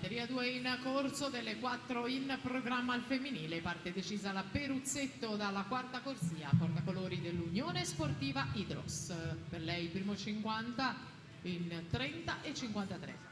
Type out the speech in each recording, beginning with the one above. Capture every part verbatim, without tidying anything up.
Batteria due in corso, delle quattro in programma al femminile, parte decisa la Peruzzetto dalla quarta corsia, portacolori dell'Unione Sportiva Idros. Per lei il primo cinquanta in trenta e cinquantatré.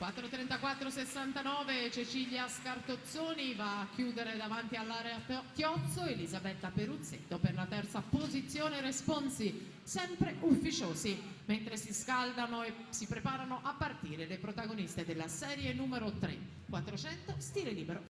Quattro trentaquattro sessantanove, Cecilia Scartozzoni va a chiudere davanti all'area Tio-, Chiozzo, Elisabetta Peruzzetto per la terza posizione, responsi sempre ufficiosi, mentre si scaldano e si preparano a partire le protagoniste della serie numero tre, quattrocento, stile libero.